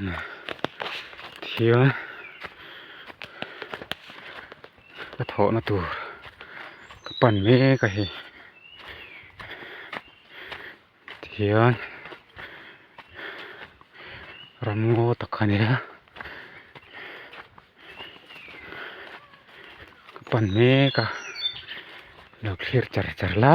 Tihian ka thawhna tur ka pan mek a hei tihian ramngaw tak a ni a ka pan mek a lo thlir char char la.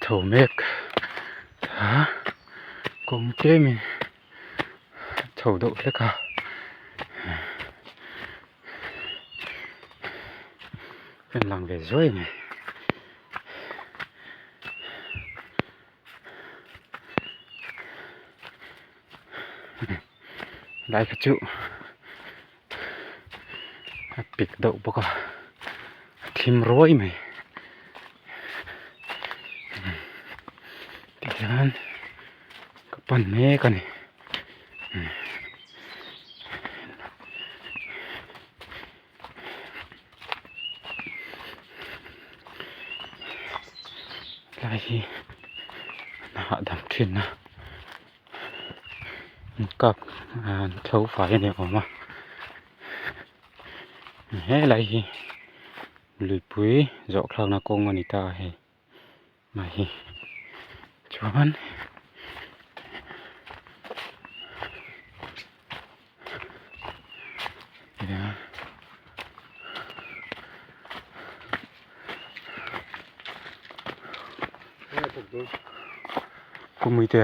Tho mek a kawng tlem in a chho deuh hlek a. En lang ve zuai a ni. Lai kha chu a pik deuh bawk a a thim ruai mai tihian ka pan mek a ni. Lai hi a hahdam thin a an kap an thlo fai a ni awm a helai hi luipui zawh thlakna kawng a ni ta a hei. Mai hi chuan Kumuite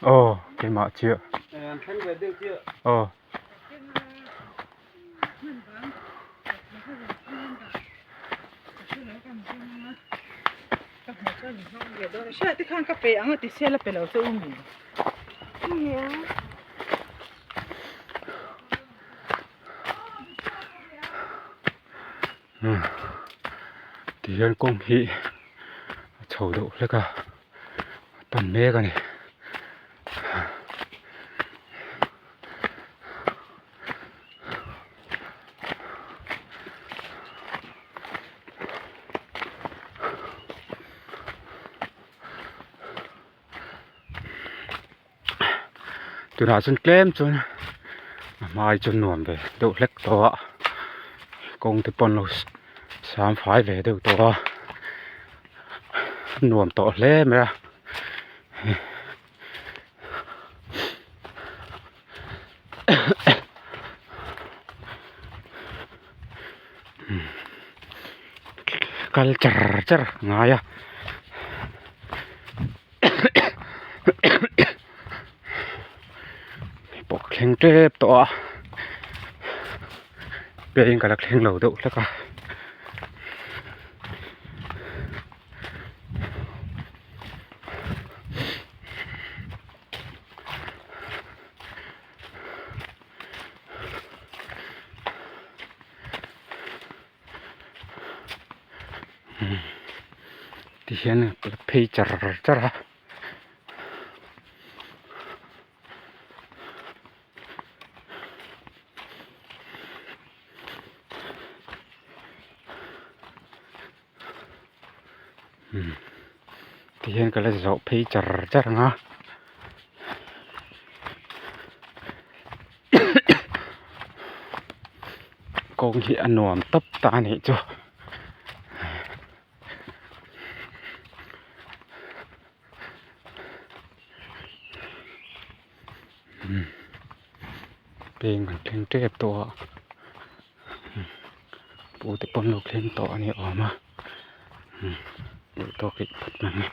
aw keimah chiah aw. Tihian kawng hi a chho deuh hlek a a pan mek a ni. Tunah chuan tlem chuan a hmai chu nuam ve deuh hlek tawh a kawng te pawh an lo sam fai ve deuh tawh a nuam tawh hle mai a. Kal char char a ngai a pawh ka thleng tep tawh a peng ka la thleng lo deuh hlek a. Tihian a phei char char a. Tihian ka la zawh phei char char ang a kawng hi a nuam tawp ta a nih chu. Peng an thleng tep tawh a pute pawn lo thleng tawh a ni awm a duh tawk rih phawt mai.